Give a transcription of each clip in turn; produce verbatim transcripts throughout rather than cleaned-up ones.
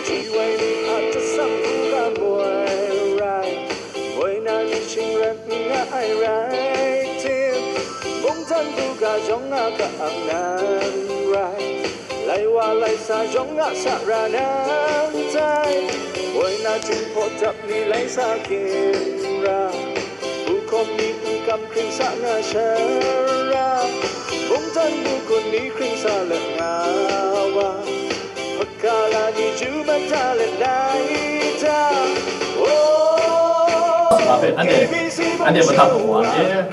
Shi wai ni a tasam hkungga moi rai, moi na ni shing rat n nga ai rai tim, mungdan hkungga jawng nga ka ang nan rai, lai wa lai sa jawng nga sa ra nan tai, moi na jinghpaw dap ni lai sa kin ra, hkawm ni n kam hkring sa nga shara, mungdan lu kun ni hkring sa let nga wa, hpakala ni ju mata let lai da. Oh, Ape, ane, ane mata ko wa, eh.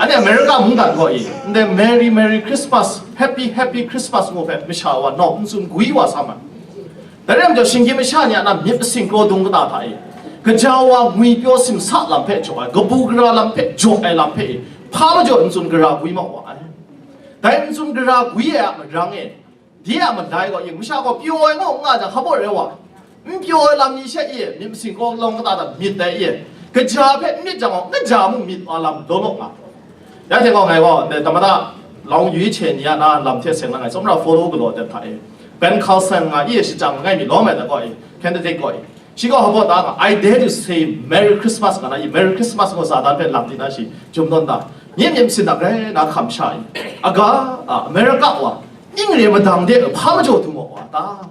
Ane America mungdan ko i, nde Merry Merry Christmas, Happy Happy Christmas ngo pe, masha wa, no, n tsun gwi wa sa ma. Dai rai majaw, shinggyim masha ni a na myit masing kraw dung kata hta e, gaja wa ngwi pyaw simsa lam hpe jaw ai, kabu gara lam hpe jaw ai lam hpe e, hpa majaw n tsun gara gwi ma wa ai. Dai n tsun gara gwi ai a marang e, de a malai gaw, ing masha gaw pyaw ai ngaw n nga jang, hpa baw rai wa, n pyaw ai lam ni she e, myit masing kraw lawng kata hta myit dai e, gaja hpe n myit jang gaw, gaja mung myit wa lam law law nga. Ya hte gaw ngai gaw, ndai tamada lawng yu hte ni a na lam hte seng na ngai tsawmra follow galaw dat hta e, Ben Carson nga i shajang langai mi lawm ai da gaw i, candidate gaw i, shi gaw hpa ta nga, "I dare to say Merry Christmas" nga na i, Merry Christmas ngu sa dan hpe lam di na shi jum tawn da, myen myen sin da grai na hkam sha i, aga, a, America wa, ning re madang de hpa majaw du maw wa ta?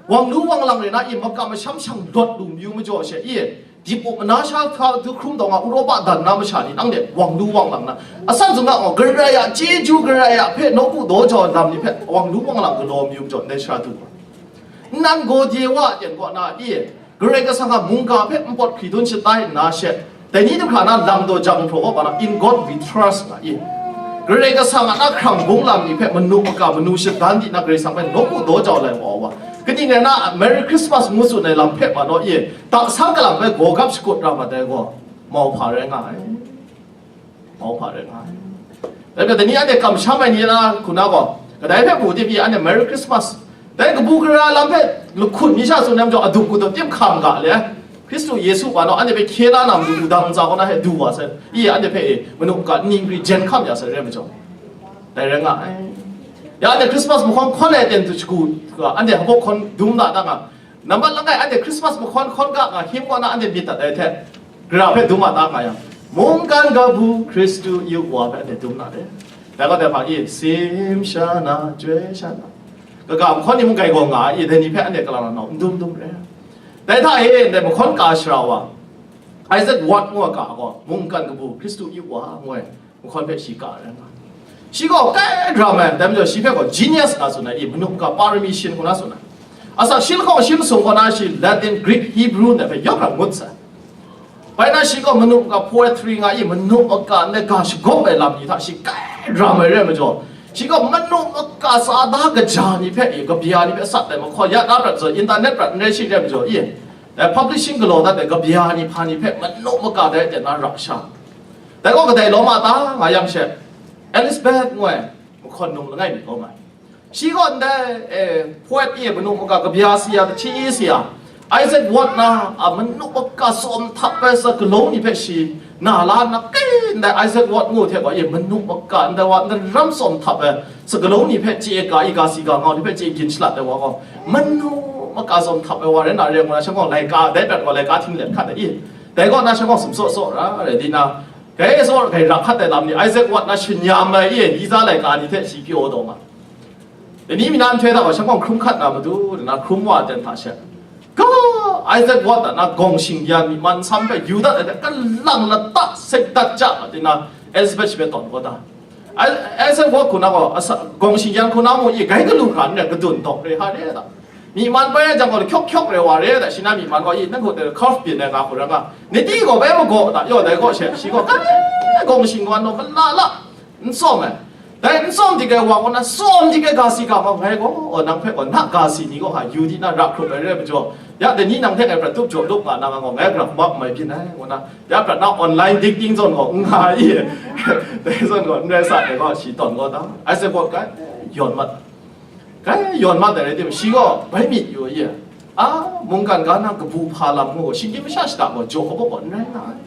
Wang lu wang lang re na i, makam masham shang lawt lu mayu majaw she i, dip up mana sha hta du hkrum taw nga, Uropa dan na masha ni nang de wang lu wang lang na, asan zung na gaw, Karai a chyeju, Karai a hpe nawku daw jau ai lam ni hpe wang lu wang lang galaw mayu majaw, ndai sara du wa. Nnan gaw de wa a ten kaw na i, Karai Kasang a mungga hpe npawt hkri dun shatai nna she, dai ni du hkra na lam daw jang hpraw kaw pa na, "In God we trust" nga i. Karai Kasang a na hkrang bung lam ni hpe manu maka manu shadan di na Karai Kasang hpe nawku daw jau lai wa wa. Kaning rai na, Merry Christmas ngu tsun ai lam hpe ma naw i, taksang kalang hpe gaw gap shakut ra mat ai gaw, mau hpa rai nga ai. Mau hpa rai nga ai. Dai hpe dai ni anhte kamsham ai ni na hku na gaw, kadai hpe mu tim i, anhte Merry Christmas. Dai kabu gara lam hpe lahkun mi sha tsun ai majaw, adup kudum tim hkam ga le ai. Hkristu Yesu wa naw anhte hpe hkye la na matu wudang ntsa kaw na hpe du wa sai. I anhte hpe e, manu maka ning gri jen hkam ya sai rai majaw, dai rai nga ai. Ya anhte Christmas mahkawn hkawn ai ten tu shagu, anhte hpaw hkawn dum da da nga. Nambat langai anhte Christmas mahkawn hkawn ga nga him kaw na anhte myit dat ai hte, gara hpe dum a ta nga yang, mungkan kabu Hkristu yu wa hpe anhte dum na de. Dai gaw dai hpa i, sim sha na, joi sha na, kaga mahkawn ni mung gai gaw nga ai, dai ni hpe anhte kalang na nau n dum dum re. Dai hta e, ndai mahkawn ka shara wa, Isaac Watts ngu ai ga gaw, mungkan kabu Hkristu yu wa ngu ai, mahkawn hpe shi ka ai rai nga. Shi gaw kai ram ai, dai majaw shi hpe gaw genius nga tsun ai, i manu maka parami shin hku na tsun ai. Asak shi lahkawng shi masum kaw na shi Latin, Greek, Hebrew ndai hpe yawng hkra ngut sai. Bai na shi gaw manu maka poetry nga i, manu maka ndai ga shagawp ai lam ni hta shi kai ram ai rai majaw, shi gaw manu maka sa da kaja ni hpe i, kabya ni hpe sat ai mahkawn ya na prat zawn, internet prat n rai shi rai majaw i, dai publishing galaw dat ai kabya ni hpa ni hpe manu maka dai ten na ra sha. Dai gaw kadai lawm a ta nga yang she, Elizabeth ngu ai mahkawn num langai mi lawm ai. Shi gaw ndai, eh, poet e manu maka kabya si ya, kahti si ya, Isaac Watts na a manu maka tsawm htap ai sa galawng ni hpe shi na la nna, kai ndai Isaac Watts ngu hte gaw e manu maka ndai wa ndaram tsawm htap ai sa galawng ni hpe chye ga i, ga si ga ngau ni hpe chye gin shalat ai wa gaw, manu maka tsawm htap ai wa rai na, rai ngu na, shanhkawng laika, dai prat gaw laika htinglet hkat ai i, dai gaw na shanhkawng sumsaw saw ra rai di na, gai saw gai ra hkat ai lam ni, Isaac Watts na shinyam ai i, Liza laika ni hte shi pyaw taw nga. Dai ni mi na nhtoi hta gaw shanhkawng hkrum hkat na matu, dai na hkrum wa ai ten hta she, ga, Isaac Watts a na gawng shingyan myi man nsam hpe yu dat ai hte, kalang lata sek dat ja ma, dai na Elizabeth shi hpe tawn kau da. Ai-, Isaac Watts hku na gaw, asa-, gawng shingyan hku na mung i, gai galu hkra n rai, kadun dawk re, ha re da. Myi man bai ai jang gaw, hkyawk hkyawk re wa re da, shi na myi man gaw i, nang hku de curve byin ai nga hku rai nga, niti gaw bai magaw da, yaw dai gaw she, shi gaw, kai, gawng shingyan naw, mala la, n tsawm ai. Dai n tsawm dik ai wa gaw na, tsawm dik ai ga si ga mau, ngai gaw, nang hpe gaw, na ga si ni gaw, ha, yu di na, ra hkrup ai re ai majaw, ya, dai ni nang hte ngai prat tup jaw lup nga na, nga gaw, ngai gara hkuma n mai byin ai, ngu na, ya prat na online dating zawn gaw, n nga i, dai zawn gaw, n rai sa, dai gaw, shi tawn gaw da, Isaac Watts kai, yawn mat. Kai yawn mat ai rai tim, shi gaw bai myit yu ai, a, mungkan ga na kabu hpa lam ngu gaw, shinggyim masha shada gaw jaw kaba gaw n rai nga ai.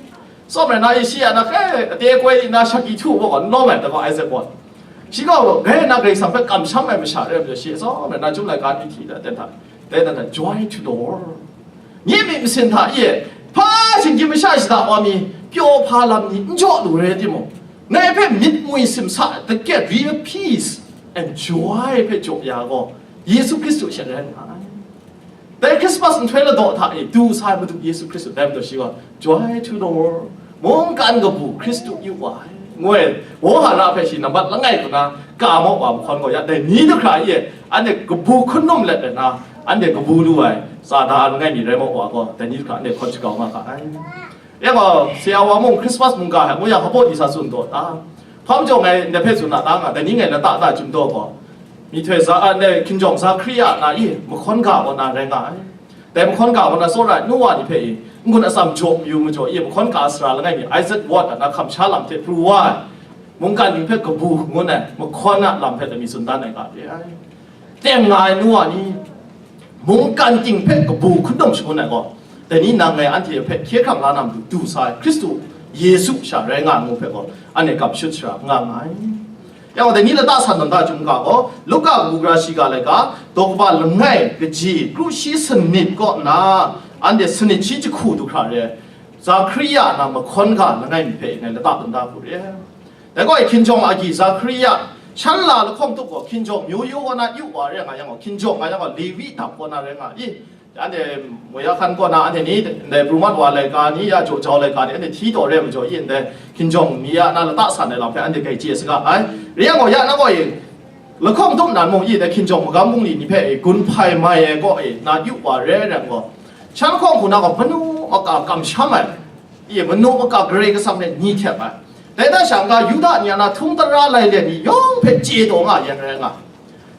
Tsawm rai na, i shi a na kai ate koi di na shaki htu gaw n lawm ai, dai gaw Isaac gaw. Shi gaw gai na Karai Kasang hpe kamsham ai masha rai ai majaw, shi tsawm rai na, Chyum laika ni hti da ten hta, Dai na, joy to the world. Nye myit masin hta e, hpa shinggyim masha shada wa mi, pyaw hpa lam ni n jaw lu rai timung, ngai hpe myit ngwi simsa, the get real peace and joy hpe jaw ya gaw, Yesu Hkristu she rai nga ai. Dai Christmas nhtoi ladaw hta e, du sa ai Madu Yesu Hkristu, dai majaw shi gaw, joy to the world, mungkan kabu Hkristu yu wa ai, ngu ai, Wohara hpe shi nambat langai kaw na ka maw wa mahkawn gaw, ya dai ni du hkra e, anhte kabu hkun num let ai na, anhte kabu lu ai, Satan langai mi rai maw wa gaw, dai ni du hkra anhte hkawn shakau nga ga ai. Ya gaw, saya wa mung Christmas mungga hpe ngu yang, hpaw ni sa tsun taw ta? Hpa majaw ngai ndai hpe tsun na ta nga, dai ni ngai lata ta chyum taw gaw, myihtoi za, a, ndai hkinjawng Zahkria na i, mahkawn ga kaw na rai nga ai. Dai mahkawn ga kaw na tsawra ai nu wa ni hpe i, n-gun atsam jaw mayu majaw i, mahkawn ga sara langai mi Isaac Watts a na hkam sha lam hte pru wa ai, mungkan ning hpe kabu ngun ai mahkawn a lam hpe dai mi tsun dan ai ga re ai. Teng nga ai nu wa ni, mungkan ting hpe kabu hkundawng shangun ai gaw, dai ni nang ngai anhte hpe hkye hkrang la na matu du sa ai Hkristu Yesu sha rai nga ai ngu hpe gaw, anhte gap shut shara nga nga ai. Ya gaw, dai ni lata san tawn ta chyum ga gaw, Luka kabu gara shiga laika, daw kaba langai kaji kru shi sanit kaw nna, anhte sanit shi jahku du hkra re ai, Zahkria na mahkawn ga langai mi hpe ngai lata tawn ta hku re ai. Dai gaw, hkinjawng agyi Zahkria, shan la lahkawng tup gaw, hkinjawng myu yu kaw na yu wa re nga yang gaw, hkinjawng nga yang gaw, Levi dap kaw na rai nga i, anhte Moya hkan kaw na anhte ni, ndai pru mat wa laika ni, ya jaw jau laika ni, anhte hti taw re ai majaw i, ndai hkinjawng ni ya na lata san ai lam hpe anhte grai chye saga ai. Rai yang gaw, ya na gaw e, lahkawng tup nan mung i, dai hkinjawng magam bungli ni hpe e, gun hpai mai ai kaw e, na yu wa re ai rai gaw, shan lahkawng hku na gaw, manu maka kamsham ai, i, manu maka Karai Kasang hte ni htep ai. Dai hta sha n-ga, Yuda ni a na htung tara lai let ni yawng hpe chye taw nga yang rai nga.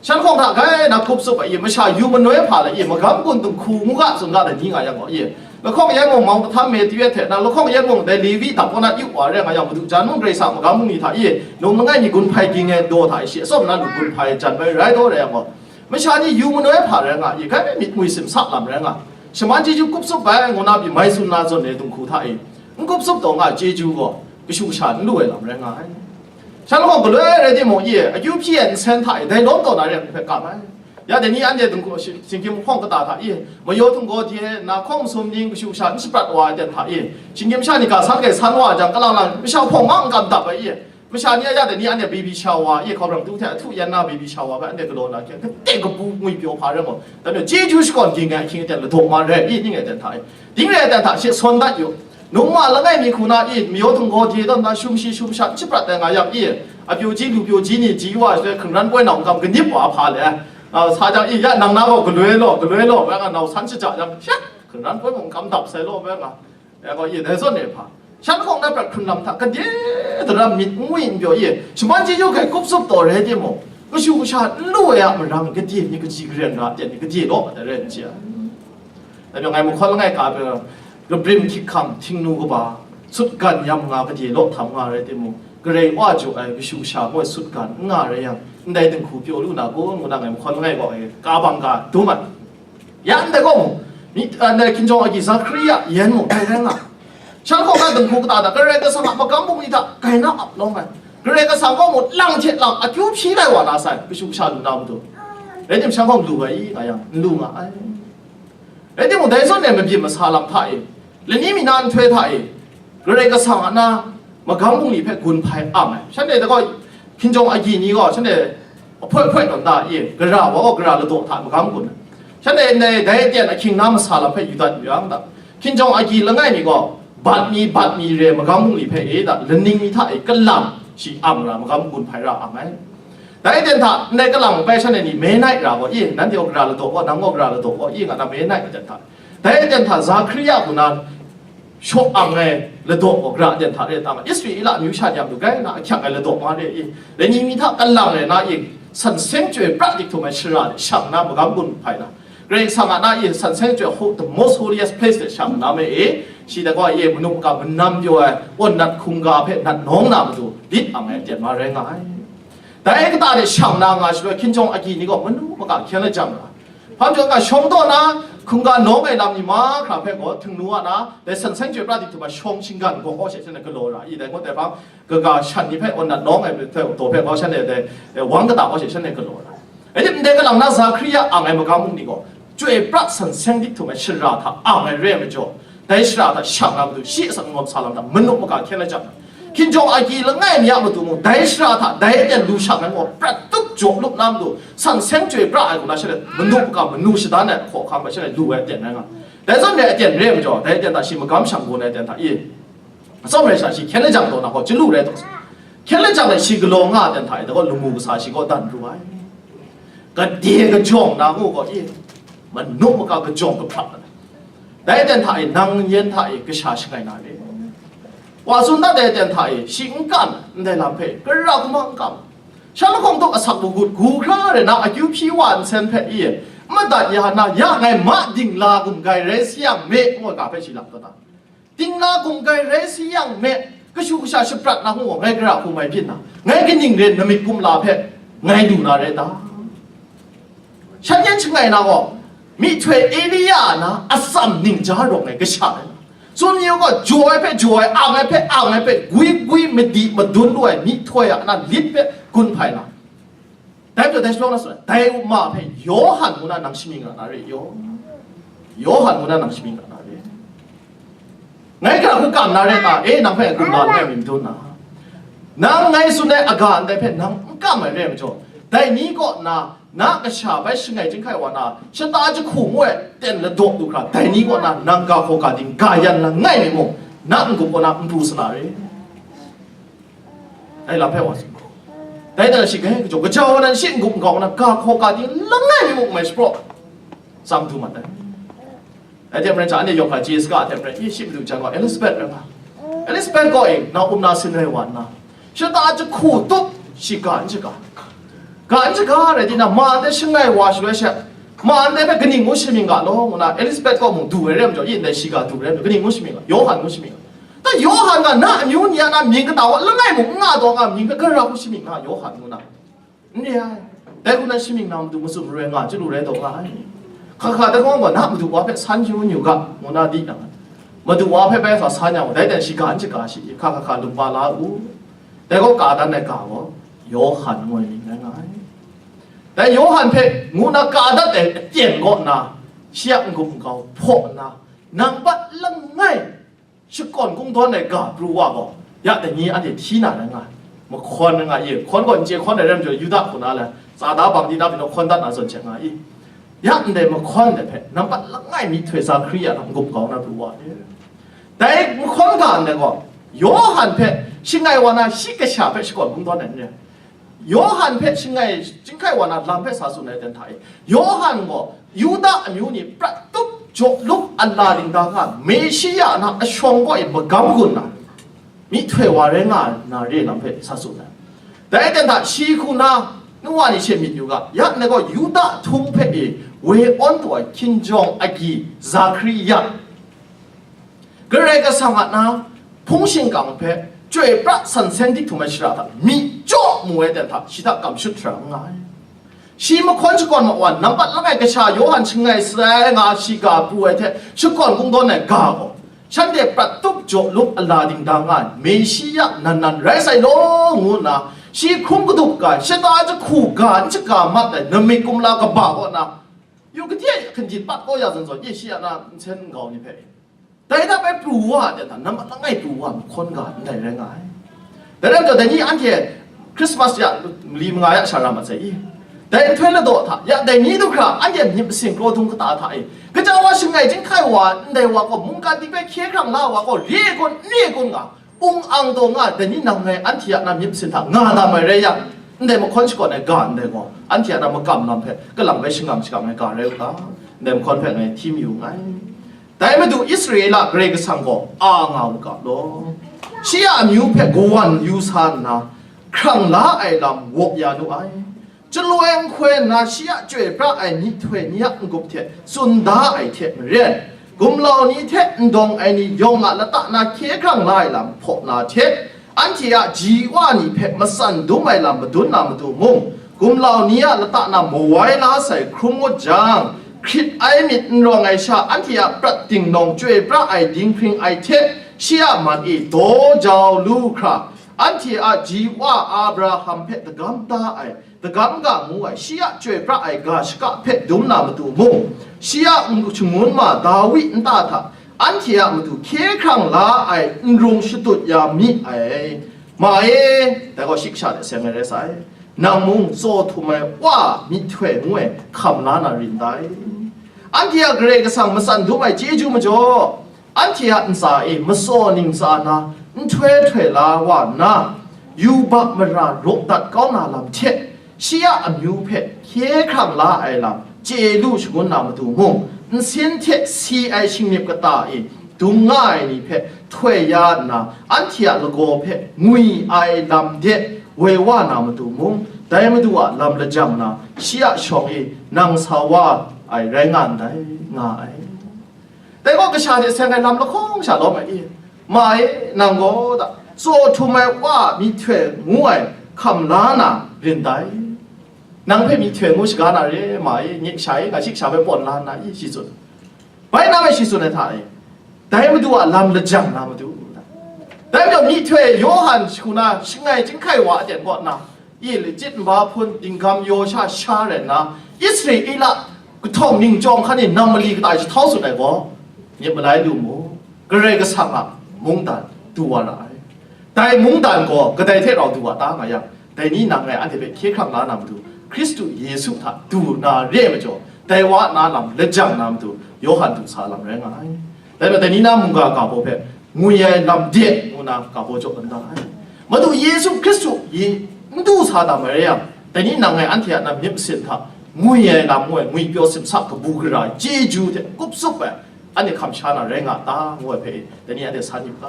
Shan hkawng hta gai na kup tsup ai, i, masha yu manoi hpa lai, i, magam gun dinghku ngu ga tsun ga dai ni nga yang gaw, i, lahkawng yan mung Mawng Kahtam Matyu hte na, lahkawng yan mung dai Levi dap kaw na yu wa rai nga yang, Madu jan mung Karai Kasang magam bungli hta, i, num langai mi gun hpai ging ai daw hta e, shi atsawm na lu gun hpai jan bai rai taw rai yang gaw, masha ni yu manoi hpa rai nga, i, gai myit ngwi simsa lam rai nga. Shaman chyeju kup tsup bai ngu na pyi mai tsun na zawn ai dinghku hta e, n kup tsup taw nga ai chyeju gaw, kashu kasha n lu ai lam rai nga ai. Shan gaw galoi rai timung, i, akyu hpyi ai nsen hta e, dai lawm taw na re ai hpe kam ai. Ya dai ni anhte dinghku shi-, shinggyim hpawng kata hta e, mayaw htinggaw di ai, na hkawng masum ning kashu kasha n shaprat wa ai ten hta e, shinggyim sha ni ga san gai san wa ai jang, kalang lang masha hpawng ma n kam dap ai, i, masha ni a ya dai ni anhte baby shower, i, hkau brang tu hte ahtu yan na baby shower hpe anhte galaw na hkyen, kade kabu ngwi pyaw hpa rai gaw, dai majaw chyeju shakawn ging ai ahkying aten ladaw ma rai, i, ning ai ten hta e, ding rai ai ten hta she sawn dat yu. Num ma langai mi hku na i, mayaw htinggaw di tawn na, shum shi shum sha n shaprat ai nga yang i, a pyaw ji lu pyaw ji ni ji wa shaloi, hkungran poi nau n kam kanip wa hpa le, a, sa jang i, ya nang na gaw galoi law, galoi law, bai nga nau san shaja jang, sha, hkungran poi mung n kam dap sai law, bai nga, ya gaw i, dai zawn e hpa, shan hkawng na prat hkrun lam hta, kade daram myit n ngwi n pyaw i, shaman chyeju hkai kup tsup taw rai timung, kashu kasha n lu ai a marang, gade ni kaji karen ra, ten ni gade law, dai rai n chye ai. Dai majaw ngai mahkawn langai ka hpe, kabrim hkyik hkam, htingnu kaba, sutgan yam nga gade law htam nga rai timung, Karai Wa jaw ai kashu kasha gaw sutgan n nga rai yang, ndai dinghku pyaw lu na kun, ngu na ngai mahkawn langai gaw e, ka bang ga dum ai. Ya ndai gaw mung, mi, a, ndai hkinjawng agyi Zakaria yan mung dai rai nga. Shan hkawng na dinghku kata hta, Karai Kasang a magam bungli hta gai na ap lawm ai. Karai Kasang gaw mung lang hte lang akyu hpyi lai wa na sai, kashu kasha lu na matu. Rai tim, shan hkawng lu ai i, nga yang, n lu nga ai. Rai timung, dai zawn e mabyin masa lam hta e, lani mi na nhtoi hta e, Karai Kasang a na magam bungli hpe gun hpai am ai. Shanhte dai gaw, hkinjawng agyi ni gaw, shanhte ahpoi ahpoi tawn ta i, gara wa gaw gara ladaw hta magam gun ai. Shanhte ndai, dai aten ahkying na masa lam hpe yu dat yu yang ta, hkinjawng agyi langai mi gaw, bat mi, bat mi re magam bungli hpe e ta, laning mi hta e kalang shi am ra, magam gun hpai ra am ai. Dai aten hta, ndai kalang bai shanhte ni Menai ra gaw, i, nanhte gaw gara ladaw gaw, nang gaw gara ladaw gaw, i, nga na Menai aten hta. Dai aten hta, Zakaria hku na shaw ang ai ladaw gaw, gara aten hta re ta nga, Israela amyu sha ni a matu gai na ahkyak ai ladaw ma re i, lani mi hta kalang rai na i, san seng chyoi pra dik htum ai shara de shang na magam gun hpai na, Karai Kasang a na i san seng chyoi ho-, the most holiest place de shang na me e, shi dai gaw e, manu maka manam pyaw ai, awn nat hkungga hpe nat nawng na matu lit ang ai aten ma rai nga ai. Dai kata de shang na nga shaloi, hkinjawng agyi ni gaw manu maka hkyen lajang nga ai. Hpa majaw nga shawng taw na, hkungga nawng ai lam ni mahkra hpe gaw, htingnu a na, dai san seng chyoi pra dik htum a shawng shinggan gaw gaw she shanhte galaw ra i, dai gaw dai hpang, kaga shan ni hpe awn nat nawng ai hpe, daw hpe gaw shanhte dai, eh, wang kata gaw she shanhte galaw ra. Rai tim, ndai kalang na Zakaria ang ai magam bungli gaw, Chyoi pra san seng dik htum ai shara hta ang ai re ai majaw, dai shara hta shang na matu shi asak ngawm sa lam hta manu maka hkyen lajang, hkinjawng agyi langai mi a matu mung, dai shara hta dai aten lu shang ai gaw prat tup jaw lup na matu, san seng chyoi pra ai hku na shaloi, manu maka manu shadan ai hkaw hkang hpe shaloi lu ai aten rai nga. Dai zawn re ai aten re ai majaw, dai aten hta shi magam shang gun ai aten hta i, atsawm rai sha shi hkyen lajang taw na gaw chyalu rai taw sa, hkyen lajang e shi galaw nga ai aten hta e, dai gaw lamu kasa shi kaw dan pru ai. Gade kajawng na ngu gaw i, manu maka kajawng kahprat ai. Dai aten hta e, nang yen hta e, kasha shangai na re. Wa tsun dat ai aten hta e, shi n kam ai, ndai lam hpe, gara hku ma n kam ai. Sha lahkawng tup asak magut gu hkra rai na, akyu hpyi wa nsen hpe i, madat ya na, ya ngai ma dingla gumgai rai sayang me, ngu ai ga hpe shi lam kata. Dingla gumgai rai sayang me, kashu kasha shaprat na hku gaw, ngai gara hku mai byin na, ngai kaning ren namik kumla hpe ngai lu na rai ta? Shan yan shangai na gaw, myihtoi Elia a na atsam ningja rawng ai kasha ai. Tsun yu gaw, jaw ai hpe jaw ai, ang ai hpe ang ai hpe, gwi gwi madi madun lu ai myihtoi a na lit hpe gun hpai na. Dai majaw dai shalawng na tsun ai, dai ma hpe Yawhan ngu na nang shamying ra na re, yaw. Yawhan ngu na nang shamying ra na re. Ngai hkra hku kam na re ta? E, nang hpe kumla langai mi madun na. Nang ngai tsun ai aga ndai hpe nang n kam ai re ai majaw, dai ni kaw na, na kasha bai shangai chyinghkai wa na, shata jahku ngu ai ten ladaw du hkra, dai ni kaw na nang ga hkaw ga ding ga yan langai mi mung, na n-gup kaw na n pru sa na re. Dai lam hpe wa tsun hku. Dai dan shi, grai kajawng, gaja wa nan shi n-gup n-gau na, ga hkaw ga ding langai mi mung mai shapraw, tsang du mat ai. Dai hte maren hta, anhte yawng hkra chye saga hte maren, i shi madu jan gaw Elizabeth rai nga. Elizabeth gaw e, na um na sin rai wa nna, shata jahku tup shi ga n shaga. Ga n shaga rai tinang, ma ndai shangai wa shaloi she, ma ndai hpe kaning ngu shamying ga law, ngu na Elizabeth kaw mung du ai re ai majaw, i ndai shi ga du ai re ai majaw, kaning ngu shamying ga, Yawhan ngu shamying ga. Dai Yawhan ga, na amyu ni a na mying kata wa langai mung n nga taw nga, mying hpe gara hku shamying nga, Yawhan ngu na. N re ai. Dai hku na shamying na matu matsun maroi nga, chyalu rai taw nga ai. Hkra hkra dai hkawng gaw, na madu wa hpe san yu yu ga, ngu na di nang ai. Madu wa hpe bai sa san yang gaw, dai dan shi ga n shaga shi, hkra hkra hkra lung pa la u. Dai gaw ka dan ai ga gaw, Yawhan ngu ai mying rai nga ai. Dai Yawhan hpe ngu na ka dat ai aten kaw na, shi a n-gup n-gau hpaw nna, nang bat langai shakawn kungdawn ai ga pru wa gaw, ya dai ni anhte hti na rai nga ai. Mahkawn rai nga i, hkawn gaw n chye hkawn ai rai majaw, Yuda hku na le, tsa da bang di na pyi naw hkawn dat na zawn hte nga i. Ya ndai mahkawn dai hpe, nampat langai myihtoi Zakaria lam n-gup kau na pru wa ai. Dai mahkawn ga ndai gaw, Yawhan hpe shangai wa na, shi kasha hpe shakawn kungdawn ai n rai. Yawhan hpe shangai chyinghkai wa na lam hpe sa tsun ai ten hta e, Yawhan gaw Yuda amyu ni prat tup jaw lup a la dingdang nga, Meshia na ashawng kaw e magam gun na, myihtoi wa rai nga na re lam hpe sa tsun ai. Dai ten hta shi hku na, nu wa ni she myit yu ga, ya ndai gaw Yuda htung hpe e woi awn taw ai hkinjawng agyi Zakaria, Karai Kasang a na hpung shingkang hpe chyoi pra san seng dik htum ai shara hta myi jaw mu ai ten hta, shi hta kam shut hkra n nga ai. Shi mahkawn shakawn ma wa, nampat langai kasha Yawhan shangai sai nga shi ga pru ai hte shakawn kungdawn ai ga gaw, shanhte prat tup jaw lup a la dingdang nga ai Meshia nan nan rai sai law, ngu nna shi hkrum kadup ga ai, shata jahku ga n shaga mat ai namik kumla kaba kaw na, yu gade hkandin pat kau ya zawn zawn, ye shi a na nsen nkau ni hpe, dai hta bai pru wa ai ten hta, nampat langai pru wa mahkawn ga ndai rai nga ai. Dai rai nna, dai ni anhte Christmas ya, li manga ya sha ra mat sai i? Dai nhtoi ladaw hta, ya dai ni du hkra, anhte myit masin kraw dung kata hta e, kaja wa shangai chyinghkai wa ndai wa gaw, mungkan ting hpe hkye hkrang la wa gaw, re ai kun, n re ai kun nga, ung ang taw nga, dai ni nang ngai anhte a na myit masin hta nga dam ai rai yang, ndai mahkawn shakawn ai ga ndai gaw, anhte a na makam lam hpe kalang bai shangam shakam ai ga rai u ta? Ndai mahkawn hpe ngai hti mayu nngai. Dai matu Israela Karai Kasang gaw a nga u ga law, shi a amyu hpe kawan yu sa nna, hkrang la ai lam waw ya nu ai. Chyaloi nhkoi nna shi a chyoi pra ai myihtoi ni a n-gup hte tsun da ai hte maren, gumlau ni hte n dawng ai ni yawng a lata na hkye hkrang la ai lam hpaw na hte, anhte a ji wa ni hpe matsan dum ai lam madun na matu mung, gumlau ni a lata na mawai la sai hkrum ngut jang, hkrit ai myit n rawng ai sha anhte a prat dingnawng chyoi pra ai dinghpring ai hte shi a man e daw jau lu hkra, anhte a ji wa Abraham hpe dagam da ai Dagam ga ngu ai, shi a chyoi pra ai ga shaka hpe dum na matu mung, shi a n-, shangun ma Dawi nta hta anhte a matu hkye hkrang la ai n rung shatut ya mi ai. Ma e, dai gaw shi kasha de seng ai rai sai. Nang mung tsaw htum ai wa myihtoi ngu ai hkam la na rin dai. Anhte a Karai Kasang matsan dum ai chyeju majaw, anhte a ntsa e matsaw ning tsa na, nhtoi htoi la wa nna, yubak mara raw dat kau na lam hte, shi a amyu hpe hkye hkrang la ai lam chye lu shangun na matu mung, nsin hte si ai shingnip kata e dung nga ai ni hpe htoi ya nna, anhte a lagaw hpe ngwi ai lam de woi wa na matu mung, dai Madu a lam lajang na, shi a shawng e nang sa wa ai rai nga ndai, nga ai. Dai gaw kasha de seng ai lam lahkawng sha lawm ai i? Ma e, nang gaw da, tsaw htum ai wa myihtoi ngu ai hkam la na rin dai. Nang hpe myihtoi ngu shaga na re, ma e, nye kasha e, nga shi kasha hpe pawn la nna i, shi tsun. Bai na mai shi tsun ai hta e, dai Madu a lam lajang na matu. Dai majaw myihtoi Yawhan shagu na shangai chyinghkai wa aten kaw nna, i lachyit nba hpun, dinggam yaw sha sha rai nna, Israela kahtawng ningchyawng hkan e nam mali kata e jahtau tsun ai gaw, myit malai lu mu, Karai Kasang a mungdan du wa ra ai. Dai mungdan gaw kadai hte rau du wa ta nga yang, dai ni nang ngai anhte hpe hkye hkrang la na matu, Hkristu Yesu hta du na re ai majaw, dai wa na lam lajang na matu, Yawhan du sa lam rai nga ai. Dai majaw, dai ni na mungga ga baw hpe, ngwi ai lam de ngu na ga baw jaw dan da ai. Madu Yesu Hkristu i n du sa dam ai rai yang, dai ni nang ngai anhte a na myit masin hta, ngwi ai lam ngu ai, ngwipyaw simsa kabu gara ai chyeju hte kup tsup ai, anhte hkam sha na rai nga ta, ngu ai hpe, dai ni anhte san yu ga.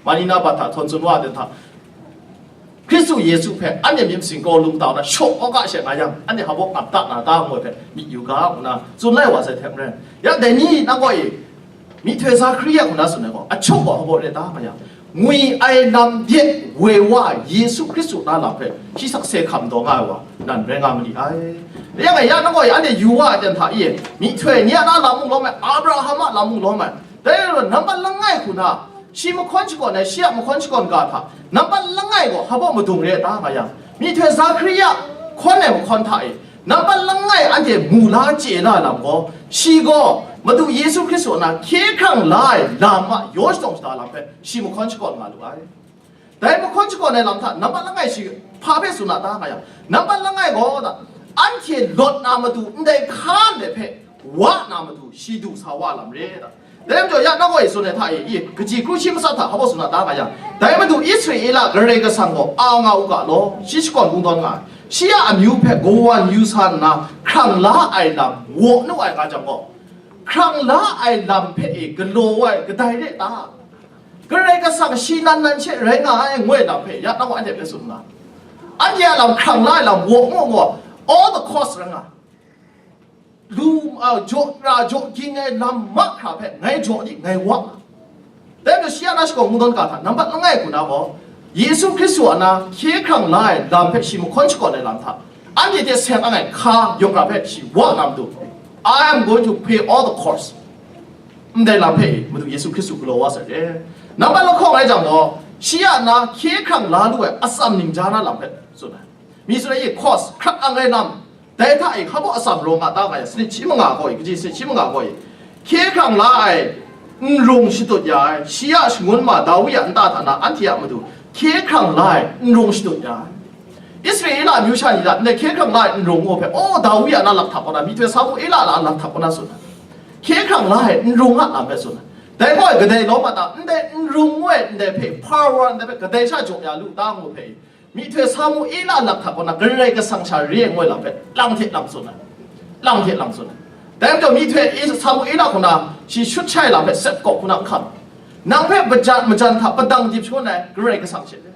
Mani na bat hta htawn tsun wa ai hta, Hkristu Yesu hpe anhte myit masin kraw lung tau na shaw awka she nga yang, anhte hpa baw ngap ta na ta, ngu ai hpe myit yu ga, ngu na tsun lai wa sai hte maren. Ya dai ni nang gaw e, myihtoi sa hkri ya hku na tsun ai gaw, ahkyep gaw hpa baw re ta nga yang, ngwi ai lam de woi wa Yesu Hkristu na lam hpe shi sakse hkam taw nga ai wa, nan rai nga ma li ai. Ya ngai ya nang gaw e, anhte yu wa ai ten hta i, myihtoi ni a na lam mung lawm ai, Abraham a lam mung lawm ai, dai rai nambat langai hku na, shi mahkawn shakawn ai, shi a mahkawn shakawn ga hta, nambat langai gaw hpa baw madung re ta nga yang, myihtoi Zahkari a hkawn ai mahkawn hta e, nambat langai anhte mu la chye la lam gaw, shi gaw Madu Yesu Hkristu a na hkye hkrang la ai lam a yaw shatawng shada lam hpe shi mahkawn shakawn nga lu ai. Dai mahkawn shakawn ai lam hta nambat langai shi hpa hpe tsun a ta nga yang, nambat langai gaw da, anhte lawt na matu ndai hkan de hpe wa na matu shi du sa wa lam re da. Dai majaw ya nang gaw e tsun ai hta e, i, kaji kru shi matsat hta hpa baw tsun a ta nga yang, dai matu Israela Karai Kasang gaw a nga u ga law, shi shakawn kungdawn nga ai, shi a amyu hpe kawan yu sa nna hkrang la ai lam waw nu ai nga jang gaw, hkrang la ai lam hpe e galaw ai kadai re ta? Karai Kasang shi nan nan she rai nga ai, ngu ai lam hpe ya nang gaw anhte hpe tsun nga. Anhte a lam hkrang la ai lam waw mu gaw, all the cost rai nga. Lu, a, jaw ra jaw ging ai lam mahkra hpe ngai jaw di, ngai wa. Dai majaw shi a na shakawn kungdawn ga hta nambat langai hku na gaw, Yesu Hkristu a na hkye hkrang la ai lam hpe shi mahkawn shakawn ai lam hta, anhte hte seng ang ai hka yawng ra hpe shi wa na matu, "I am going to pay all the cost." Ndai lam hpe Madu Yesu Hkristu galaw wa sai re. Nambat lahkawng rai jang gaw, shi a na hkye hkrang la lu ai atsam ningja na lam hpe tsun ai. Mi tsun ai, cost, hkrak ang ai lam, dai hta e hpa baw atsam raw nga ta nga yang, sanit shi manga gaw e, kaji sanit shi manga gaw e, hkye hkrang la ai n rung shatut ya ai, shi a shangun ma Dawi a nta hta na anhte a matu hkye hkrang la ai n rung shatut ya ai. Israela amyu sha ni hta ndai hkye hkrang la ai n rung ngu hpe, aw, Dawi a na lakhta kaw na, myihtoi Samuela a na lakhta kaw na tsun ai. Hkye hkrang la ai n rung a lam hpe tsun ai. Dai gaw e kadai lawm a ta? Ndai n rung ngu ai ndai hpe, power ndai hpe kadai sha jaw ya lu ta ngu hpe, myihtoi Samuela lakhta kaw na Karai Kasang sha re ai ngoi lam hpe lang hte lang tsun ai, lang hte lang tsun ai. Dai majaw myihtoi Samuela kaw na shi shut shai lam hpe sep kawp hku na n hkam. Nang hpe majan, majan hta padang dip shangun ai Karai Kasang she re.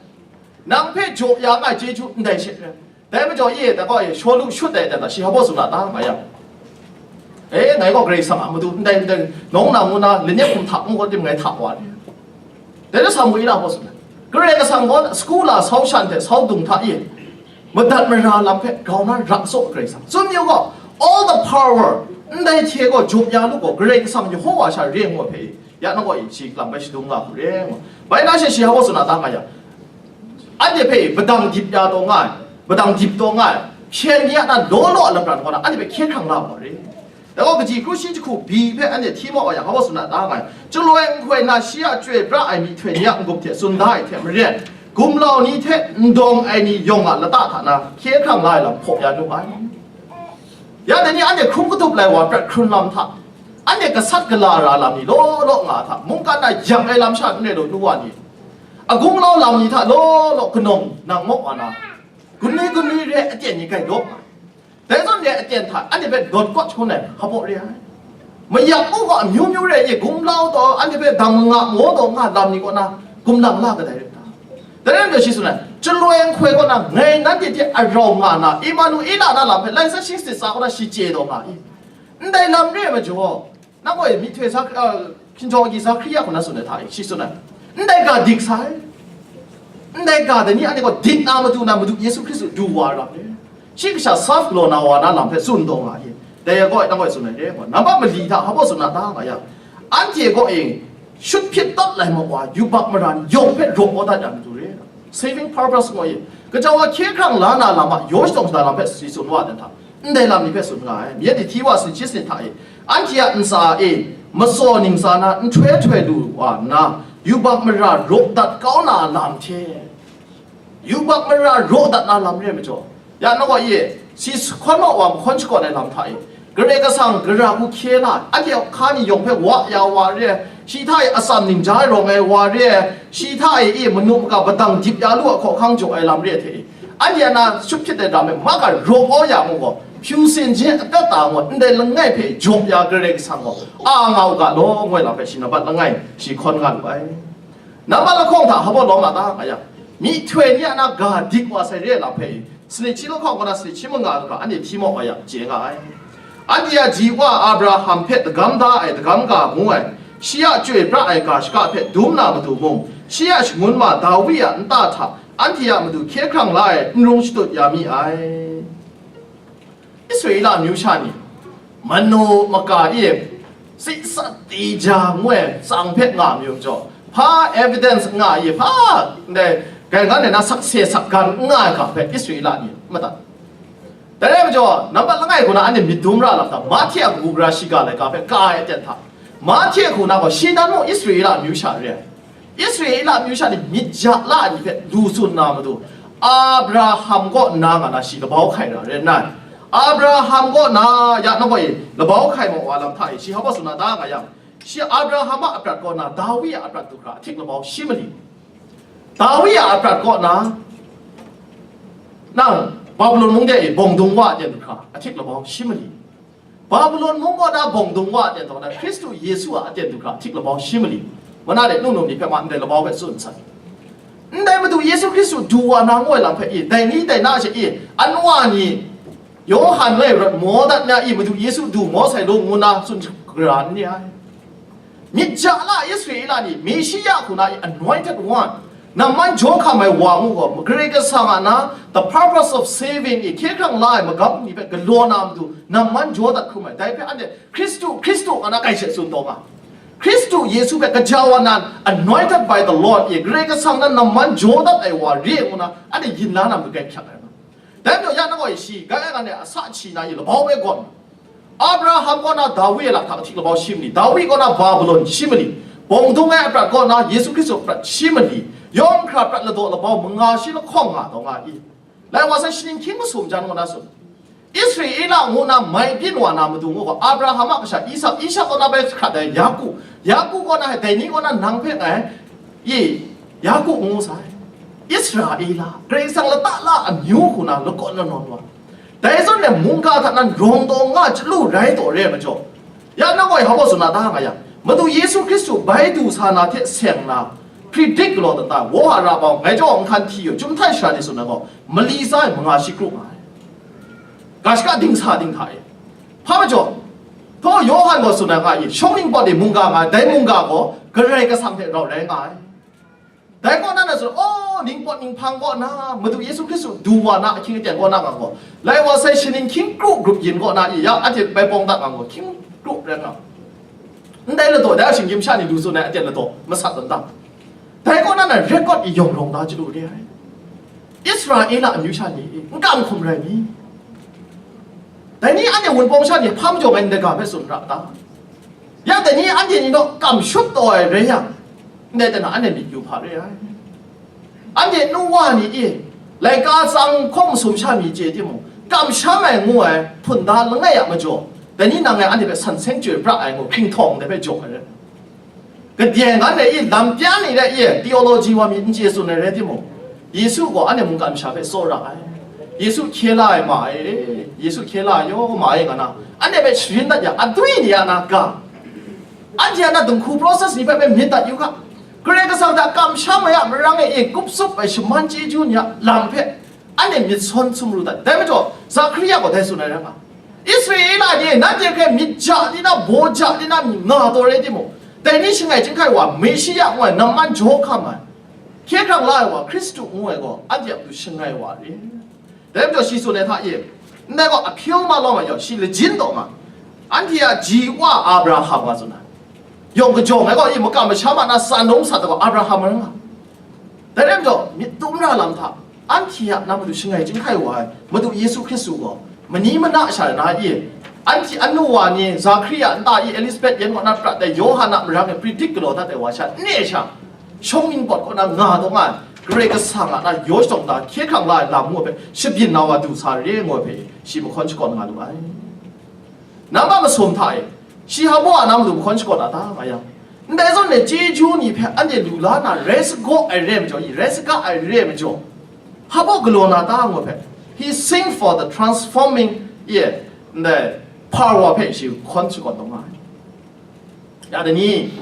Nang hpe jaw ya nga ai chyeju ndai she re. Dai majaw e, dai gaw e, Shawlu shut ai dan hta shi hpa baw tsun a ta nga yang, e, ngai gaw Karai Kasang a matu ndai ndai, nawng na ngu na, lanyep hkum hta ngu gaw tim ngai hta wa ni. Dai na Samuela hpa tsun ai. Karai Kasang gaw, sagu la sau shan hte sau dung hta e, madat mara lam hpe grau na ra tsaw Karai Kasang. Tsun yu gaw, all the power, ndai hte gaw jaw ya lu gaw, Karai Kasang Yehowa sha re ngu hpe, ya nang gaw e, shi lam bai shadung nga hku re ngu. Bai na she shi hpa baw tsun a ta nga yang, anhte hpe padang dip ya taw nga ai, padang dip taw nga ai, Hpyen ni a na law law a lapran kaw na, anhte hpe hkye hkrang la ai wa re. Dai gaw, kaji kru shi jahku bi hpe anhte hti maw wa yang, hpa baw tsun na ta nga ai. Chyaloi nhtoi na shi a chyoi pra ai myihtoi ni a n-gup hte tsun da ai hte maren, gumlau ni hte n dawng ai ni yawng a lata hta na hkye hkrang la ai lam hpaw ya nu ai. Ya dai ni anhte hkrum katup lai wa prat hkrun lam hta, anhte gasat gala ra lam ni law law nga hta, mungkan na yang ai lam sha n rai law nu wa ni, a gunglau lam ni hta law law kanawng nang maw wa na, gunwi gunwi re aten ni gai dawp nga. Dai zawn re aten hta anhte hpe dawt kawt shangun ai hpa baw re ai. Mayak u gaw amyu myu re i, gumlau taw, anhte hpe dang nga maw taw nga lam ni kaw na gumlang la kadai rai ta? Dai rai nme shi tsun ai, Chyaloi nhtoi kaw na ngai nanhte hte arau nga na, Emanuela na lam hpe Lai Yatse Shingsit sa kaw na shi chye taw nga i. Ndai lam re ai majaw, nang gaw myihtoi sa, uh, hkinjawng agyi sa hkri ya hku na tsun ai hta e, shi tsun ai, ndai ga dik sai. Ndai ga dai ni anhte gaw dik na matu na Madu Yesu Hkristu du wa ai lam re. Shi kasha self galaw na wa na lam hpe tsun taw nga i. Dai gaw nang gaw tsun ai re, nambat mali hta hpa baw tsun na ta nga yang, anhte gaw e, shut hpyit tawt lai ma wa, yubak mara ni yawng hpe raw kau dat ya matu re. Saving purpose ngu i, kaja wa hkye hkrang la na lam a yaw shadawn shada lam hpe si tsun wa ai hta, ndai lam ni hpe tsun nga ai. Myit ni hti wa sinchit sin hta e, anhte a ntsa e, matsaw ningsa na nhtoi htoi lu wa nna, yubak mara raw dat kau na lam hte, yubak mara raw dat na lam re ai majaw, ya nang gaw e, si hkawn maw wa mahkawn shakawn ai lam hta e, Karai Kasang gara hku hkye la, anhte a hka ni yawng hpe wa ya wa re ai, shi hta e atsam ningja ai rawng ai wa re ai, shi hta e, e manu maka padang dip ya lu a hkawhkang jaw ai lam re ai hte e, anhte a na shut hpyit ai lam e, ma ga raw kau ya mu gaw, hpyu sin je atat ta ngu ndai langai hpe jaw ya Karai Kasang gaw a nga u ga law, ngu ai lam hpe shi nambat langai shi hkawn nga lu ai. Nambat lahkawng hta hpa baw lawm la ta nga yang, myihtoi ni a na ga dik wa sai re ai lam hpe, sanit shi lahkawng kaw na sanit shi manga hkra anhte hti maw wa yang, chye nga ai. Anhte a ji wa Abraham hpe dagam da ai dagam ga ngu ai, shi a chyoi pra ai ga shaka hpe dum na matu mung, shi a shangun ma Dawi a nta hta anhte a matu hkye hkrang la ai n rung shatut ya mi ai. Israela amyu sha ni, manu maka e, tsitsat tija ngu ai tsang hpe nga mayu majaw, hpa evidence nga i, hpa ndai gai ngan ai na sakse sakgan n nga ai ga hpe Israela ni madat. Dai rai majaw, nambat langai hku na anhte myit dum ra lam hta, Mahte a kabu gara shiga laika hpe ka ai aten hta, Mahte hku na gaw shi nan mung Israela amyu sha re ai. Israela amyu sha ni myit ja la ai ni hpe lu tsun na matu, Abraham kaw nna nga na shi labau hkai ra rai nna, Abraham kaw na ya na gaw e labau hkai maw wa lam hta e, shi hpa baw tsun na ta nga yang, shi Abraham a aprat kaw na Dawi a aprat du hkra ahtik labau shi mali? Dawi a aprat kaw na nang Babilon mung de e bawng dung wa aten du hkra ahtik labau shi mali? Babilon mung kaw na bawng dung wa aten taw na Hkristu Yesu a aten du hkra ahtik labau shi mali? Mana de nung nung ni hpe ma ndai labau hpe tsun sai. Ndai Madu Yesu Hkristu du wa na ngu ai lam hpe i, dai ni dai na she i, anwa ni Yawhan ngai rawt maw dat na i, Madu Yesu du maw sai law ngu na tsun gara n ni ai. Myit ja la Israela ni, Meshiya hku na i anointed one, namman jaw hkam ai wa ngu gaw, Karai Kasang a na, the purpose of saving i hkye hkrang la ai magam ni hpe galaw na matu, namman jaw dat hkrum ai, dai hpe anhte Hkristu, Hkristu nga na kai she tsun taw nga. Hkristu Yesu hpe kaja wa nan, anointed by the Lord i, Karai Kasang nan namman jaw dat ai wa re ngu na, anhte yin la na matu kai hkyak ai nga. Dai majaw ya na gaw i shi, gai ai nga ne a sa hchi na i labau e gawn, Abraham kaw na Dawi a lak hta ahtik labau shi mali, Dawi kaw na Babilon shi mali, bawng dung ai aprat kaw na Yesu Hkristu aprat shi mali, yawng hkra prat ladaw labau manga shi lahkawng nga taw nga i. Lai wa sai shaning hkying masum jan kaw na tsun, Israela ngu na mai byin wa na matu ngu gaw, Abraham a kasha Isak, Isak kaw na bai hkrat ai Yaku, Yaku kaw na dai ni kaw na nang hpe ngai, i, Yaku ngu sai. Israela, Karai Kasang lata la amyu hku na lakawn lanawn wa. Dai zawn e mungga hta nan rawng taw nga chyalu rai taw re ai majaw, ya nang gaw hpa baw tsun na ta nga yang, Madu Yesu Hkristu bai du sa na hte seng na, predict galaw dat ta, wohara bau, ngai jaw nhkan hti yu, chyum htai shara ni tsun ai gaw, mali tsa e manga shi kru nga ai. Ga shaka dingsa dinghta e. Hpa majaw, htaw Yawhan gaw tsun ai nga i, shawng ningpawt e mungga nga ai, dai mungga gaw Karai Kasang hte rau rai nga ai. Dai kaw na na tsun, aw, ningpawt ninghpang kaw na, Madu Yesu Hkristu du wa na ahkying aten kaw na nga gaw, lai wa sai shaning hkying kru grup yin kaw na i, ya, anhte bai pawng dat nga gaw, hkying kru rai nga. Ndai ladaw, dai a shinggyim sha ni lu tsun ai aten ladaw masat dan ta. Dai kaw na na record i yawng rawng da chyalu re ai. Israela amyu sha ni n kam hkum rai mi? Dai ni anhte wunpawng sha ni hpa majaw ngai ndai ga hpe tsun ra ta? Ya dai ni anhte ni naw kamshut taw ai rai yang, ndai hte na anhte myit yu hpa re ai. Anhte nu wa ni e, laika tsang hkawng masum sha mi chye timung, kamsham ai ngu ai hpunda langai a majaw, dai ni nang ngai anhte hpe san seng chyoi pra ai ngu hkringhtawng dai hpe jaw ai rai. Gade ngan e i, lam pyan ni rai i, theology wa mi n chye tsun ai rai timung, Yesu gaw anhte mungkan masha hpe tsawra ai. Yesu hkye la ai ma e, Yesu hkye la ai yaw ma e nga na, anhte hpe sharin dat ya, adwi ni a na ga, anhte a na dinghku process ni hpe hpe myit dat yu ga. Karai Kasang hta kamsham ai a marang e, e kup tsup ai shaman chyeju ni a lam hpe anhte myit sawn sumru dat. Dai majaw, Zakaria gaw dai tsun ai rai nga. Israela ni nanhte hpe myit ja di na, baw ja di na, nga taw rai timung, dai ni shangai chyinghkai wa, Meshiya ngu ai, namman jaw hkam ai, hkye hkrang la ai wa, Hkristu ngu ai gaw, anhte a matu shangai wa re. Dai majaw shi tsun ai hta e, ndai gaw ahpyi ma lawm ai yawng, shi lajin taw nga, anhte a ji wa Abraham wa tsun ai, yawng kajawng ai gaw, i makam masham a na tsan dum sat ai gaw, Abraham rai nga. Dai rai majaw, myit dum ra lam hta, anhte a na matu shangai chyinghkai wa ai Madu Yesu Hkristu gaw, mani mana sha na i, anhte anu wa ni, Zakaria nta i, Elisabet yan kaw na prat ai Yawhan a marang e predict galaw dat ai wa sha, n e sha, shawng ningpawt kaw na nga taw nga ai, Karai Kasang a na yaw shadawn da hkye hkrang la ai lam ngu hpe, shabyin na wa du sa re ngu ai hpe, shi mahkawn shakawn nga lu ai. Nang a masum hta e, shi hpa baw a na matu mahkawn shakawn a ta nga yang, ndai zawn e chyeju ni hpe anhte lu la na rai sagaw ai re ai majaw, i rai saga ai re ai majaw, hpa baw galaw na ta ngu hpe, he sing for the transforming, ye, ndai power hpe shi hkawn shakawn taw nga ai. Ya dai ni,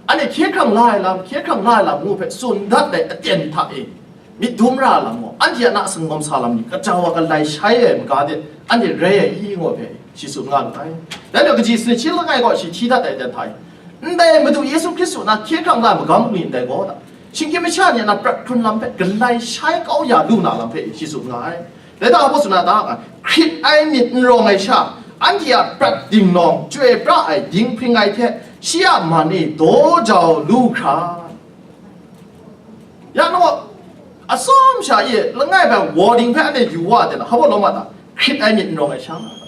anhte hkye hkrang la ai lam, hkye hkrang la ai lam ngu hpe tsun dat ai aten hta e, myit dum ra ai lam gaw, anhte a na singawm sa lam ni, kaja wa galai shai ai maga de, anhte rai ai i ngu hpe, shi tsun nga lu ai. Dai majaw kaji sanit shi langai gaw shi hti dat ai aten hta e, ndai Madu Yesu Hkristu na hkye hkrang la ai magam ni ndai gaw da, shinggyim masha ni a na prat hkrun lam hpe galai shai kau ya lu na lam hpe shi tsun nga ai. Dai hta hpaw tsun na ta, hkrit ai myit n rawng ai sha, anhte a prat dingnawng, chyoi pra ai dinghpring ai hte, shi a man e daw jau lu hkra. Ya nang gaw, atsawm sha e langai bai warding hpe anhte yu wa de na, hpa baw lawm a ta? Hkrit ai myit n rawng ai sha nga ta?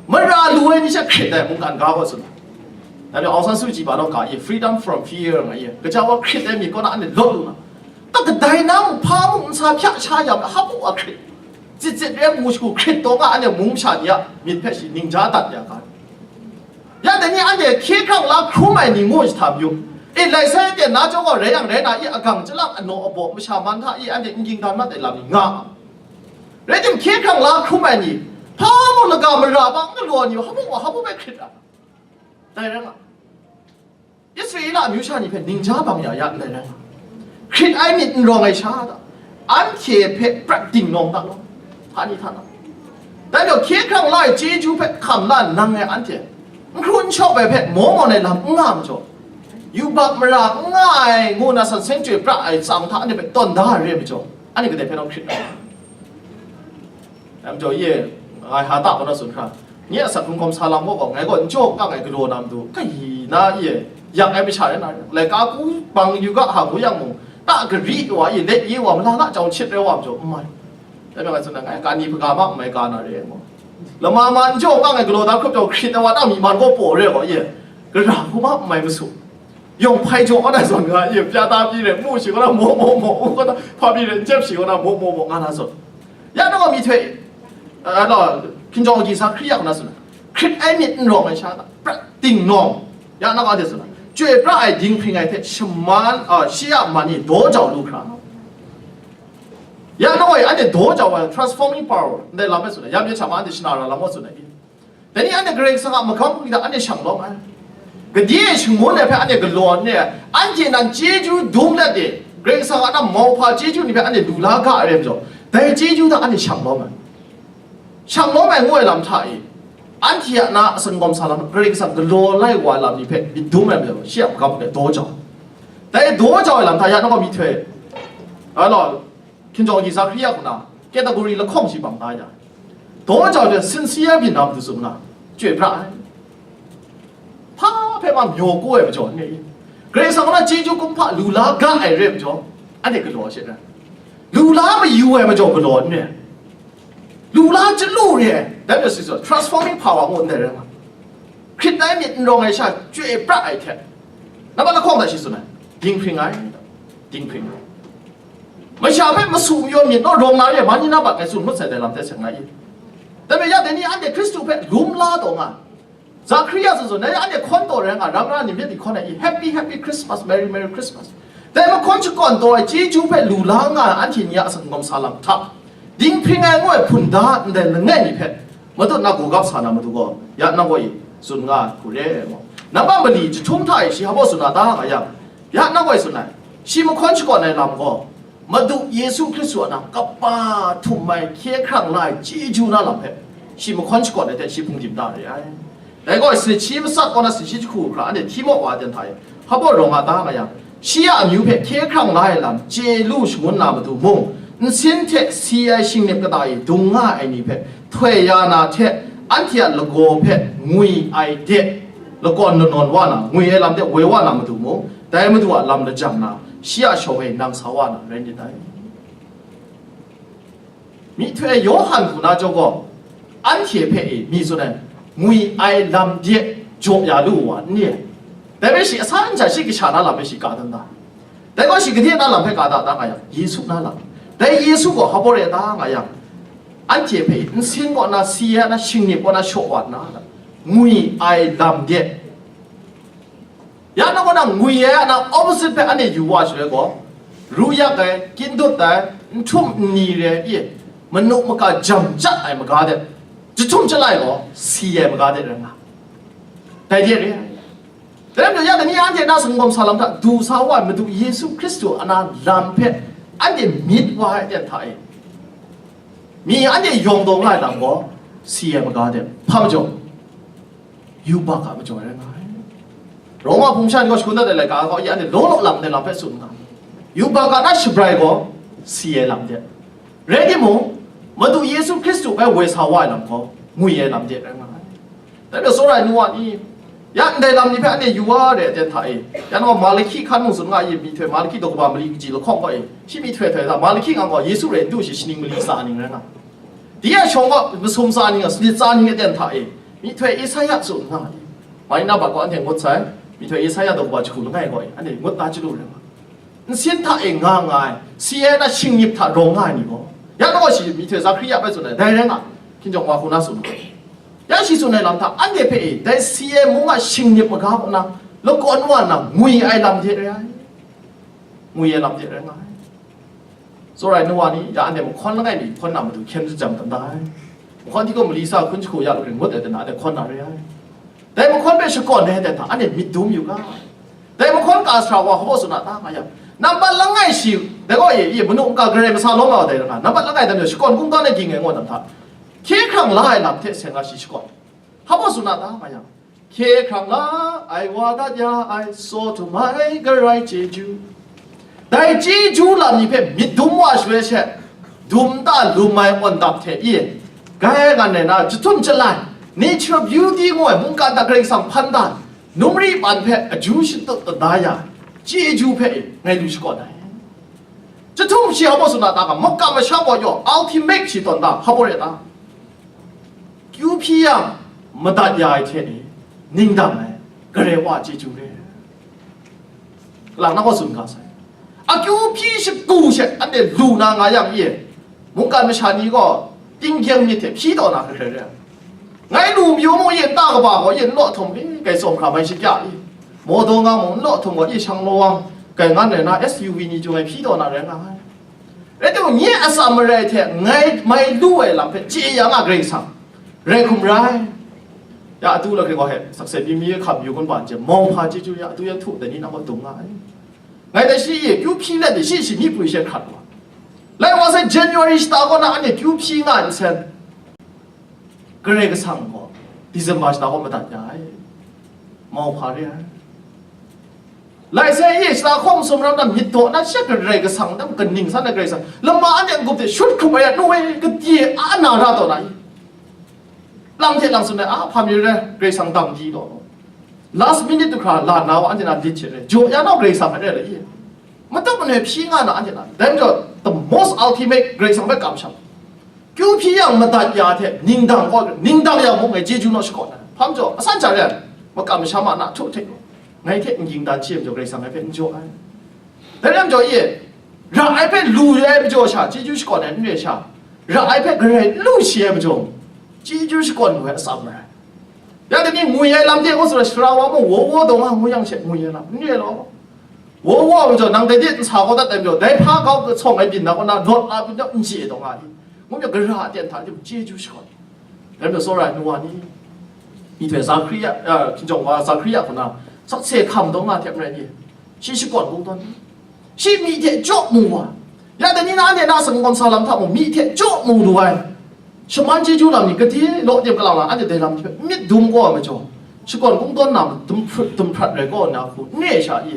Mara lu ai ni sha hkrit ai mungkan ga gaw tsun. Dai majaw Aung San Suu Kyi ba law ga e, freedom from fear nga e, kaja wa hkrit ai myit kaw na anhte lawt lu na, ta kadai na mung hpa mung n sa hpya sha ya, hpa baw a hkrit. Tsit tsit re mu shagu hkrit taw nga, anhte mung masha ni a myit hpe shi ningja dat ya ga. Ya dai ni anhte hkye hkrang la hkrum ai ni ngu jahtam yu. E, lai sai aten na chyawm gaw rai yang rai na i, agang chyalang anaw abaw masha man hta i, anhte n ging dan mat ai lam ni nga. Rai tim, hkye hkrang la hkrum ai ni, hpa mung laga mara ba n galaw ai ni, hpa mung wa hpa mung bai hkrit ra. Dai rai nga. Israela amyu sha ni hpe ningja bang ya ya ndai rai nga. Hkrit ai myit n rawng ai sha ta? Anhte hpe prat dingnawng ta law, hpa ni hta na? Dai majaw, hkye hkrang la ai chyeju hpe hkam la nang ai anhte, n hkru n shawp ai hpe maw mawn ai lam n nga majaw, yubak mara n nga ai ngu na san seng chyoi pra ai tsang hta anhte hpe tawn da ai re ai majaw, anhte kadai hpe rau hkrit ai. Dai majaw, ye, ngai ha ta kaw na tsun hkra, nye a asak hkungkawm sa lam gaw, ngai gaw n jaw kang ai galaw na matu, kai na ye, yak ai masha rai na, laika ku bang yu ga, ha ngu yang mung, ta gari wa ye, let ye wa, mala la jau chit rai wa majaw, n mai. Dai majaw ngai tsun na, ngai ka ni hpaga ma n mai ga na re ai gaw, lama ma n jaw kang ai galaw da hkrup jau hkrit ai wa ta myi man gaw paw re ai gaw, ye, gara hkuma n mai masu. Yawng hpai jaw kaw na zawn nga, ye, pya ta pyi re, mu shi kaw na maw maw maw, kaw na hpa pyi re, n jep shi kaw na maw maw maw, nga na zawn. Ya nang gaw myihtoi, a, law, hkinjawng agyi sa hkri ya kaw na tsun ai, hkrit ai myit n rawng ai sha ta, prat dingnawng, ya nang gaw de tsun ai, chyoi pra ai dinghpring ai hte shaman, a, shi a man e daw jau lu hkra. Ya nang gaw e anhte daw jau ai transforming power, ndai lam e tsun ai, ya myit sha ma anhte shana ra lam gaw tsun ai. Dai ni anhte Karai Kasang a magam hkungga anhte shang lawm ai. Gade e shangun ai hpe anhte galaw n re ai, anhte nan chyeju dum let de, Karai Kasang a na mauhpa chyeju ni hpe anhte lu la ga ai rai majaw, dai chyeju hta anhte shang lawm ai. Shang lawm ai ngu ai lam hta e, anhte a na a singawm sa lam, Karai Kasang galaw lai wa ai lam ni hpe myit dum ai majaw, shi a magam hpe daw jau. Dai daw jau ai lam hta ya nang gaw myihtoi, a law, hkinjawng agyi sa hkri ya kaw na, category lahkawng shi bang da ya. Daw jau hte sincere byin na matu tsun na, chyoi pra ai. Hpa hpe ma myaw kau ai majaw n re i? Karai Kasang na chyeju kumhpa lu la ga ai re ai majaw, anhte galaw she rai. Lu la mayu ai majaw galaw n re. Lu la chyalu re ai, dai majaw shi tsun, transforming power ngu ndai rai nga. Hkrit ai myit n rawng ai sha, chyoi pra ai hte, nambat lahkawng hta shi tsun ai, dinghpring ai, dinghpring ai. Masha hpe masu mayaw myit naw rawng na re ai, ma ni na bat ngai tsun ngut sai dai lam hte seng nga i. Dai majaw ya dai ni anhte Hkristu hpe lum la taw nga. Zakaria tsun tsun, dai anhte hkawn taw rai nga, ram na ni myit ni hkawn ai i, Happy, Happy Christmas, Merry, Merry Christmas. Dai mahkawn shakawn taw ai chyeju hpe lu la nga ai anhte ni a sanggawm sa lam hta, dinghpring ai ngu ai hpunda ndai langai mi hpe, Madu na gugap sa na Madu gaw, ya nang gaw i tsun nga hku re ai maw? Nambat mali jahtum hta e shi hpa baw tsun na ta nga yang, ya nang gaw i tsun ai, shi mahkawn shakawn ai lam gaw, Madu Yesu Hkristu a nang kaba htum ai hkye hkrang la ai chyeju na lam hpe, shi mahkawn shakawn ai hte shi hpung dim da re ai. Dai gaw, sanit shi matsat kaw na sanit shi jahku hkra anhte hti maw wa ai ten hta e, hpa baw rawng a ta nga yang, shi a amyu hpe hkye hkrang la ai lam chye lu shangun na matu mung, nsin hte si ai shingnip kata e dung nga ai ni hpe htoi ya na hte, anhte a lagaw hpe ngwi ai de, lakawn lanawn wa na, ngwi ai lam de woi wa na matu mung, dai Madu a lam lajang na, shi a shawng e nang sa wa na rai nit dai. Myihtoi Yawhan hku na chyawm gaw, anhte hpe e mi tsun ai, ngwi ai lam de jaw ya lu wa n ni? Dai hpe shi asan sha shi kasha na lam hpe shi ka dan da. Dai gaw shi gade na lam hpe ka da ta nga yang, Yesu na lam. Dai Yesu gaw hpa baw re ta nga yang, anhte hpe nsin kaw na, si ai na, shingnip kaw na shaw wa nna, ngwi ai lam de, ya na kaw na ngwi ai a na opposite hpe anhte yu wa shaloi gaw, ru yak ai, kyin dut ai, n htum n ni re ai, manu maka jam jat ai maga de, jahtum jalai gaw si ai maga de rai nga. Dai de re ai. Dai rai majaw, ya dai ni anhte na sanggawm sa lam hta du sa wa ai Madu Yesu Hkristu a na lam hpe anhte myit wa ai ten hta e, mi anhte yawng taw nga ai lam gaw si ai maga de. Hpa majaw? Yubak a majaw rai nga ai. Roma hpung sha ni gaw shakun dat ai laika gaw, ya anhte law law lang ai lam hpe tsun nga ai. Yubak a na shabrai gaw si ai lam de. Rai timung, Madu Yesu Hkristu hpe woi sa wa ai lam gaw ngwi ai lam de rai nga ai. Dai majaw, tsawra ai nu wa ni, ya ndai lam ni hpe anhte yu wa re ai ten hta e, ya nang gaw Malahki hkan mung tsun nga ai, myihtoi Malahki daw kaba mali kaji lahkawng gaw e, shi myihtoi htoi hta, Malahki nga gaw Yesu rai n du shi, shaning mali tsa ning rai nga. Dai a shawng gaw masum tsa ning a, sanit tsa ning a ten hta e, myihtoi Esaia tsun nga ai. Mai na bat gaw anhte ngut sai, myihtoi Esaia daw kaba jahku langai gaw e, anhte ngut na chyalu rai nga. Nsin hta e nga nga ai, si ai na shingnip hta rawng nga ai ni gaw, ya nang gaw shi myihtoi Zakaria hpe tsun ai, dai rai nga, hkinjawng wa hku na tsun ai. Ya shi tsun ai lam hta, anhte hpe e, dai si ai mung a shingnip maga kaw na, lakawn wa na ngwi ai lam de rai ai. Ngwi ai lam de rai nga ai. Tsawra ai nu wa ni, ya anhte mahkawn langai mi hkawn na matu hkyen jam dan da ai. Mahkawn hti gaw mali sa hkun jahku ya lu ring ngut ai ten na, anhte hkawn na re ai. Dai mahkawn hpe shakawn ai ten hta, anhte myit dum yu ga ai. Dai mahkawn ka sara wa hpa baw tsun na ta nga yang, nambat langai shi, dai gaw e, e, manu maka Karai Masa lawm la wa dai rai nga, nambat langai dai majaw shakawn kungdawn ai ging ai ngaw dan hta, hkye hkrang la ai lam hte seng ga shi shakawn. Hpa baw tsun na ta nga yang, hkye hkrang la ai wa dat ya ai, saw htum ai Karai chyeju. Dai chyeju lam ni hpe myit dum wa shaloi she, dum ta lum ai awn dap hte i, grai ngan rai na, jahtum jalai, natural beauty ngu ai mungkan hta Karai Kasang hpan dan, num ri ban hpe aju shatut dat da ya, chyeju hpe ngai lu shakawn ai. Jahtum shi hpa baw tsun na ta ga, makam masham gaw yaw ultimate shi tawn ta, hpa baw re ta? Kyu hpyi yang, madat ya ai hte ni, ning dang ai, Karai Wa a chyeju re. Kalang na gaw tsun ga sai. Akyu hpyi shagu she anhte lu na nga yang e, mungkan masha ni gaw tinggyeng myit hte hpyi taw na hkrai hkrai re ai. Ngai lu mayu mu, yin ta kaba gaw yin law htum, i, kai tsawm hkra mai shakya i, mawdaw nga mung n law htum gaw, i, shang law wang, kai ngan rai na S U V ni jung ai hpyi taw na rai nga ai. Rai timung, nye atsam marai hte ngai mai lu ai lam hpe chye ya nga Karai Kasang, rai hkum rai. Ya atu lakrai gaw he, sakse mi mi hkam yu kun ba n chye, mauhpa chyeju ya atu yan htu dai ni nang gaw dung nga ai. Ngai dai shi e kyu hpyi let ni, shi shi myi pwi she hkrat wa. Lai wa sai, January shata kaw na anhte kyu hpyi nga ai nsen, Karai Kasang gaw December shata kaw madat ya ai. Mauhpa re ai. Lai sai e shata hkawng masum ram na myit daw na she Karai Kasang dang kaning san ai Karai Kasang, lama anhte n-gup hte shut hkrup ai ya nu e, kadye a na ra taw na i? Lang hte lang tsun ai, a hpa mi rai, Karai Kasang dang di law. Last minute du hkra la na wa anhte na lit hte re, jaw ya nau Karai Kasang hpe re le i? Matut manoi hpyi nga na anhte na, dai majaw the most ultimate Karai Kasang hpe kamsham. Kyu hpyi yang madat ya hte ningdang kaw, ningdang yang mung ngai chyeju naw shakawn ai. Hpa majaw, asan sha re ai, makam masham a na htu hte ngai hte n ging dan chye majaw, Karai Kasang ngai hpe n jaw ai. Dai lam jaw e, ra ai hpe lu ai majaw sha, chyeju shakawn ai n re ai sha, ra ai hpe garai n lu shi ai majaw, chyeju shakawn lu ai atsam rai. Ya dai ni ngwi ai lam de, ngu sara, sara wa mung, wo wo dawng a ngu yang she ngwi ai lam, n re law. Wo wo ai majaw, nang dai de nsa kau dat ai majaw, dai hpa kau kachawng ai byin na kaw na, lawt la byin na, n chye dawng a i, ngu myit, gara ten hta jung chyeju shakawn. Dai majaw, tsawra ai nu wa ni, myihtoi Zahkria, a, hkinjawng wa Zahkria kaw na, sakse hkam dawng a hte maren ni, shi shakawn kungdawn ni, shi myi hte jaw mu wa, ya dai ni na, anhte na sangawm sa lam hta mung, myi hte jaw mu lu ai, shaman chyeju lam ni, gade law dem kalang lang, anhte dai lam hte myit dum kau ai majaw, shakawn kungdawn na, dum hprut dum hprat rai kau na hku n re ai sha i,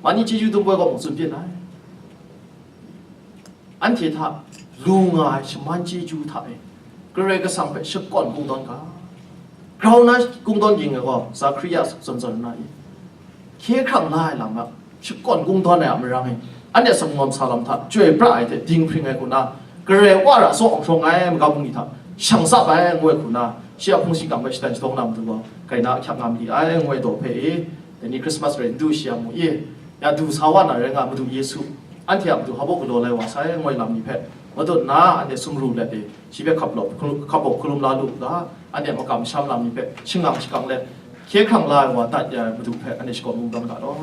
ma ni chyeju dum kau ai kaw mung tsun byin ai. Anhte hta lu nga ai shaman chyeju hta e, Karai Kasang hpe shakawn kungdawn ga. Grau na kungdawn ging ai gaw, Zahkria zawn zawn na i, hkye hkrang la ai lam a, shakawn kungdawn ai a marang e, anhte sangawm sa lam hta chyoi pra ai hte dinghpring ai hku na, Karai Wa ra saw hkawng ai magam bungli hta shang tsap ai, ngu ai hku na, shi a hpung shi kam hpe shatan shatawng na matu gaw, kaina ahkyak nga mali ai, ngu ai daw hpe e, dai ni Krismas rai n du shi yang mu i, ya du sa wa na rai nga, Madu Yesu, anhte a matu hpa baw galaw lai wa sai, ngu ai lam ni hpe madun nna, anhte sumru let e, shi hpe hkap law, hkap baw hkalum la lu u ga, anhte a makam masham lam ni hpe shangang shakang let, hkye hkrang la ai wa dat ya ai Madu hpe anhte shakawn kungdawn ga law.